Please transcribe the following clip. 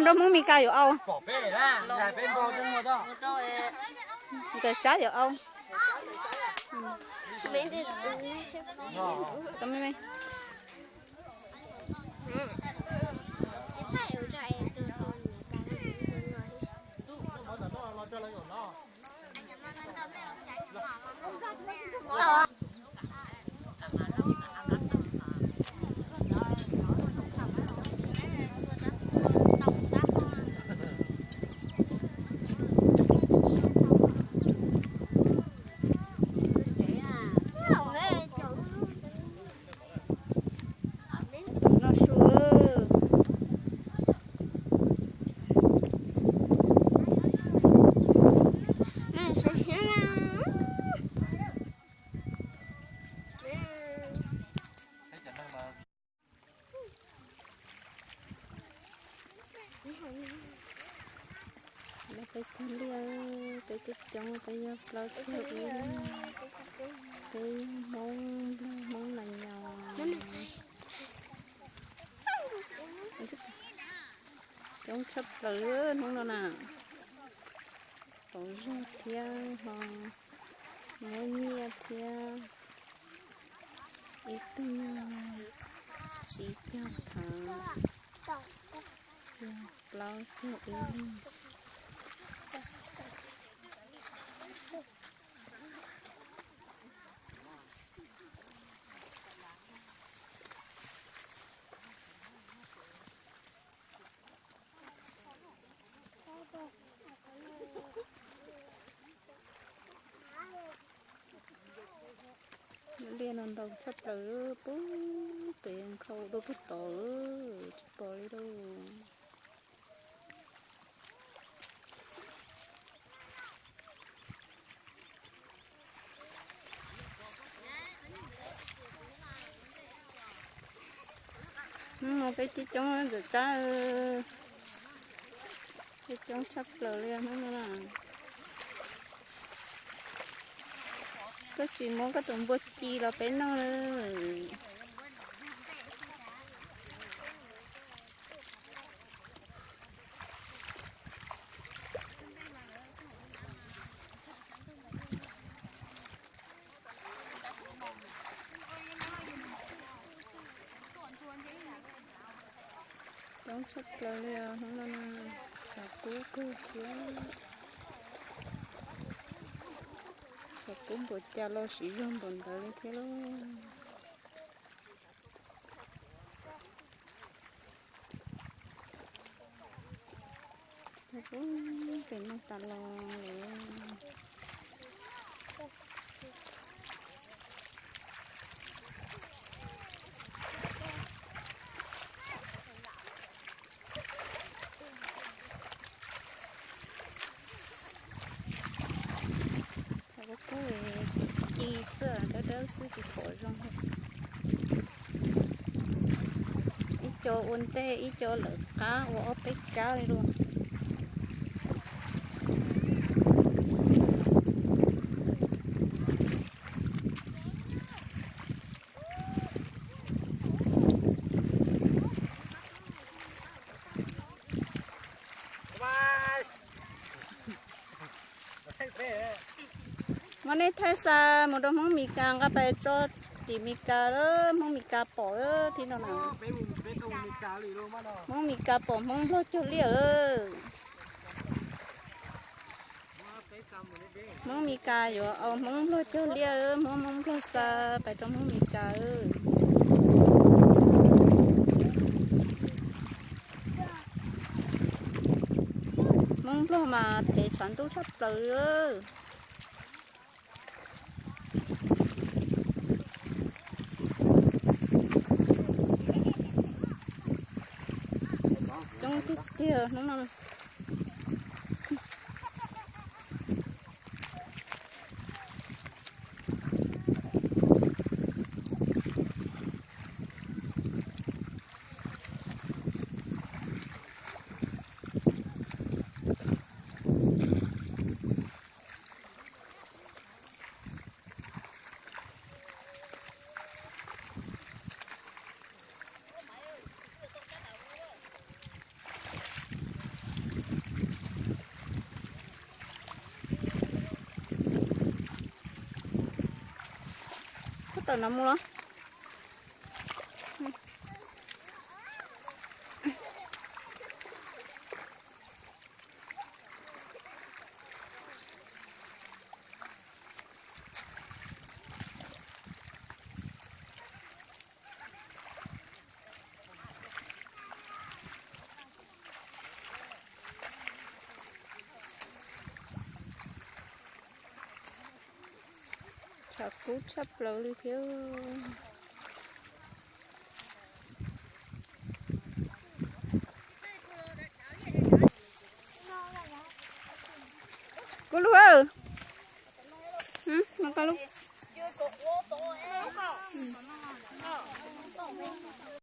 Nrog Hmoob Mes Kas yuav au. Ntxawm Tsab yuav au. Noj su. Peb cog liaj, peb coob coob, peb yog plaub caug ib leeg, peb yog Hmoob Nplog Hmoob Nas Nyos. Coob tshaj plaws hnub no na, pauv zog thiab ho muab nyiaj thiab. Ib tug yog tsib caug tawv, yog plaub caug ib leeg. Liaj no ntau tshaj plaws, pub pem nkhaus dua pug tod, tsis pom li lauj. Hnub no peb coob coob Ntxawm Tsab, peb coob tshaj plaws li hnub no na. Koj tsis muab koj tus npua ci los peb noj lawm. Coob tshaj plaws li os hnub no na, tshav kub kawg thiab. Tshav kub npaum cas los siv zog npaum ntawd li thiab lauj. Pem no tas los lawm. Tshav kub kub ci xwb, dawb dawb xwb tsis pom zoo. Ib co ua ntej ib co lawv qab ua ob peb kab li lauj. Muab nej thaij xa mus rau Hmoob Mes Kas nqa pais tso tim Mes Kas lawm, Hmoob Mes Kas pom lawm thiab no na. Hmoob Mes Kas pom Hmoob Nplog cog liaj lawm. Hmoob Mes Kas yuav au Hmoob Nplog cog liaj, muab Hmoob Nplog xa pais rau Hmoob Mes Kas. Hmoob Nplog mas thev tshav ntuj tshaj plaws. Coob tiag tiag hnub no. Tawm no mus los. Tshav kub tshaj plaws li thiab. Kub lug, no koj lub.